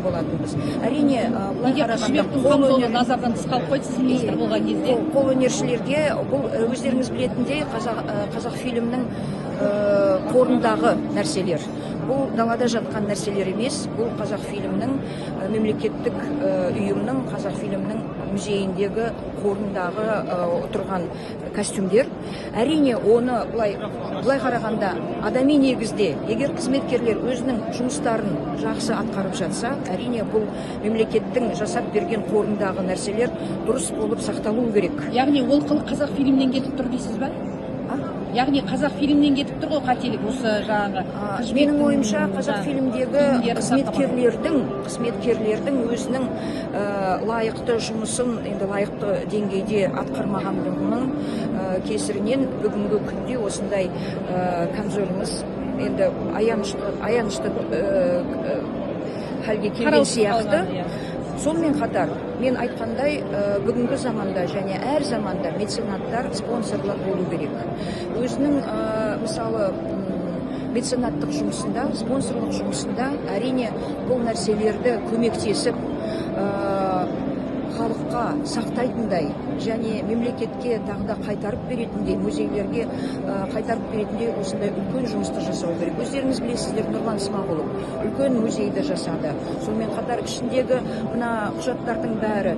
Болатынбыз. Әрине, былай Неге қарағанда Қыз Жібектің қол камзолы өнер назардан тыс қалып қойды сіз министр болған кезде? Қолөнершілерге бұл, өздеріңіз білетіндей, Қазақфильмнің қорындағы нәрселер. Бұл далада жатқан нәрселер емес, бұл Қазақфильмнің, мемлекеттік ұйымның, Қазақфильмнің музейіндегі қорындағы тұрған костюмдер. Әрине, оны былай қарағанда, адами негізде, егер қызметкерлер өзінің жұмыстарын жақсы атқарып жатса, әрине, бұл мемлекеттің жасап берген қорындағы нәрселер дұрыс болып сақталуы керек. Яғни ол қылық Қазақфильмнен кетіп тұр дейсіз ба? А? Яғни Қазақфильмнен кетіп тұр ғой қателік, осы жаңағы А, Қыз менің Жібектің ойымша, жаңағы Қазақфильмдегі киімдерін қызметкерлердің өзінің лайықты жұмысын енді лайықты деңгейде атқармағандығының кесірінен бүгінгі күнде осындай камзолымыз енді аянышты халге келген Қараусыз сияқты. Қалған, иә. Сонымен қатар, мен айтқандай, бүгінгі заманда және әр заманда меценаттар, спонсорлар болу керек. Өзінің, мысалы, меценаттық жұмысында, спонсорлық жұмысында, әрине, бұл нәрселерді көмектесіп, халыққа сақтайтындай және мемлекетке тағы да қайтарып беретіндей, музейлерге қайтарып беретіндей осындай үлкен жұмысты жасау керек. Өздеріңіз білесіздер, Нұрлан Смағұлов үлкен музейді жасады. Сонымен қатар ішіндегі мына құжаттардың бәрі,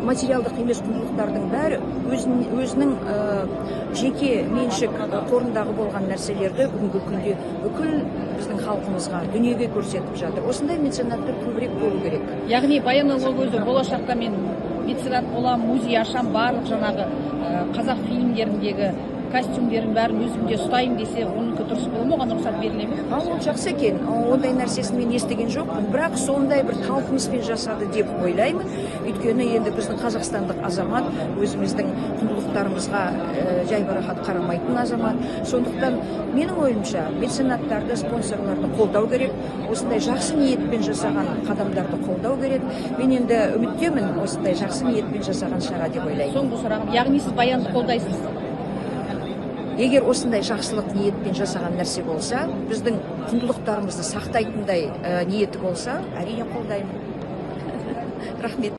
материалдық емес құндылықтардың бәрі, өзінің жеке меншік қорындағы болған нәрселерді бүгінгі күнде бүкіл біздің халқымызға, дүниеге көрсетіп жатыр. Осындай меценаттар көбірек болу керек. Яғни Баян өзі болашақта мен меценат боламын, музей ашамын, барлық жаңағы қазақ фильмдеріндегі костюмдердің бәрін өзімде ұстаймын десе, оныкі дұрыс бола ма, оған рұқсат беріле ме? А, ол жақсы екен. Ондай нәрсесін мен естіген жоқпын, бірақ сондай бір талпыныспен жасады деп ойлаймын. Өйткені енді біздің қазақстандық азамат өзіміздің құндылықтарымызға жайбарақат қарамайтын азамат. Сондықтан менің ойымша, меценаттарды, спонсорларды қолдау керек, осындай жақсы ниетпен жасаған қадамдарды қолдау керек. Мен енді үміттемін, осындай жақсы ниетпен жасаған шара деп ойлаймын. Соңғы сұрағым: яғни сіз Баянды қолдайсыз? Егер осындай жақсылық ниетпен жасаған нәрсе болса, біздің құндылықтарымызды сақтайтындай ниеті болса, әрине, қолдаймын. Рахмет.